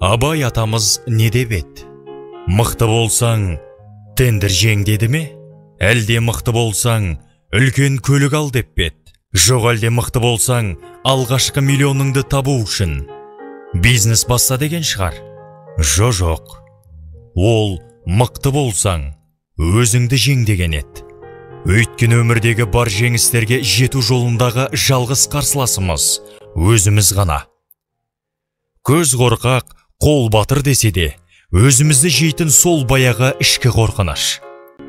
Абай атамыз не деп еді? Мықты болсаң, тендер жең деді ме? Әлде мықты болсаң, үлкен көлік ал деп пе еді? Жоқ, әлде мықты болсаң, алғашқы миллионыңды табу үшін бизнес баста деген шығар? Жоқ. Ол мықты болсаң, өзіңді жең деген еді. Өйткені өмірдегі бар жеңістерге жету жолындағы жалғыз қарсыласымыз өзіміз ғана. Көз қорқақ, қол батыр десе де, өзімізді жейтін сол баяғы ішкі қорқыныш.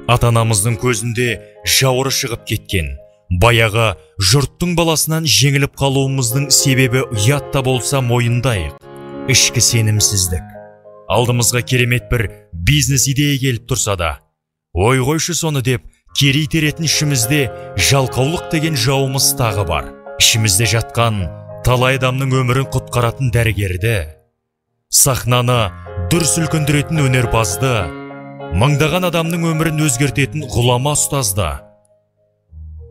Ата-анамыздың көзінде жауыры шығып кеткен, баяғы жұрттың баласынан жеңіліп қалуымыздың себебі ұят та болса мойындайық, ішкі сенімсіздік. Алдымызға керемет бір бизнес идея келіп тұрса да, ой қойшы соны деп кері итеретін ішімізде жалқаулық деген жауымыз тағы бар. Ішімізде жатқан талай адамның өмірін құтқаратын дәрігерді, сахнаны дүр сілкіндіретін өнерпазды, мыңдаған адамның өмірін өзгертетін ғұлама ұстазды,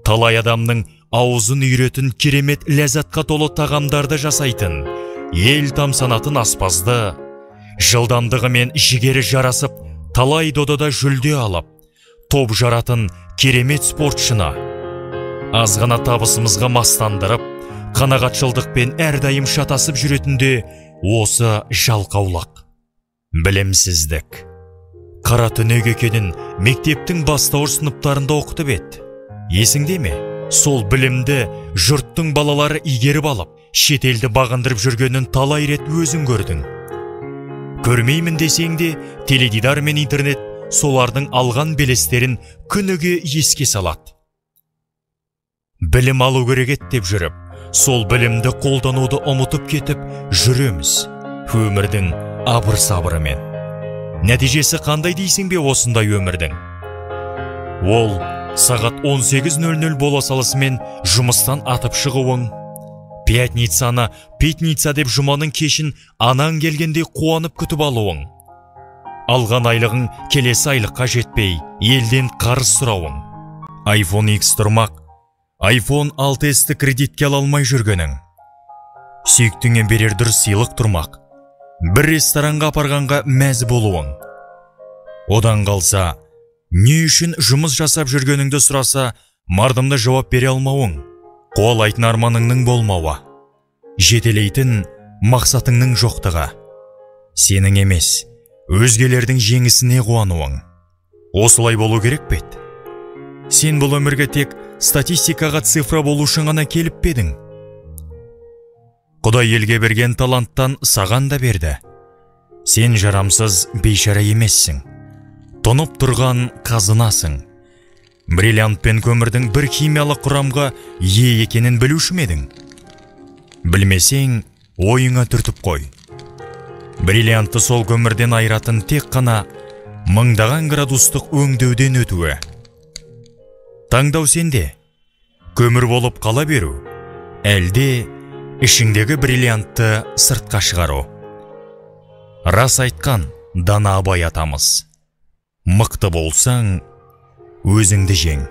талай адамның аузын үйретін керемет ләззатқа толы тағамдарды жасайтын, ел тамсанатын аспазды, жылдамдығы мен жігері жарасып, талай додада жүлде алып, топ жаратын керемет спортшыны, аз ғана табысымызға мастандырып, қанағатшылдықпен әрдайым шатасып жүретінде осы жалқаулық, білімсіздік. Қара түнек екенін мектептің бастауыш сыныптарында оқытып еді. Есіңде ме? Сол білімді жұрттың балалары игеріп алып, шетелді бағындырып жүргенін талай рет өзің көрдің. Көрмеймін десең де, теледидар мен интернет солардың алған белестерін күніге еске салады. Білім алу керек еді деп жүріп, сол білімді қолдануды ұмытып кетіп жүреміз өмірдің абыр-сабырымен. Нәтижесі қандай дейсің бе осындай өмірдің? Ол сағат 18:00 бола салысымен жұмыстан атып шығуың, пятницаны пятница деп жұманың кешін анаң келгенде қуанып күтіп алуың, алған айлығың келесі айлыққа жетпей елден қарыз сұрауың, iPhone X тұрмақ, iPhone 6s-ті кредитке ала алмай жүргенің, сүйіктіңе берер дұрыс сыйлық тұрмақ, бір ресторанға апарғанға мәз болуың. Одан қалса, не үшін жұмыс жасап жүргеніңді сұраса, мардымды жауап бере алмауың, қуалайтын арманыңның болмауы, жетелейтін мақсатыңның жоқтығы, сенің емес, өзгелердің жеңісіне қуануың. Осылай болу керек пе еді? Сен бұл өмірге тек статистикаға цифра болу үшін ғана келіп пе едің? Құдай елге берген таланттан саған да берді. Сен жарамсыз бейшара емессің. Тұнып тұрған қазынасың. Бриллиант пен көмірдің бір химиялық құрамға ие екенін білуші ме едің? Білмесең, ойыңа түртіп қой. Бриллиантты сол көмірден айыратын тек қана мыңдаған градустық өңдеуден өтуі. Таңдау сенде. Көмір болып қала беру, әлде ішіңдегі бриллиантты сыртқа шығару. Рас айтқан дана Абай атамыз. Мықты болсаң, өзіңді жең.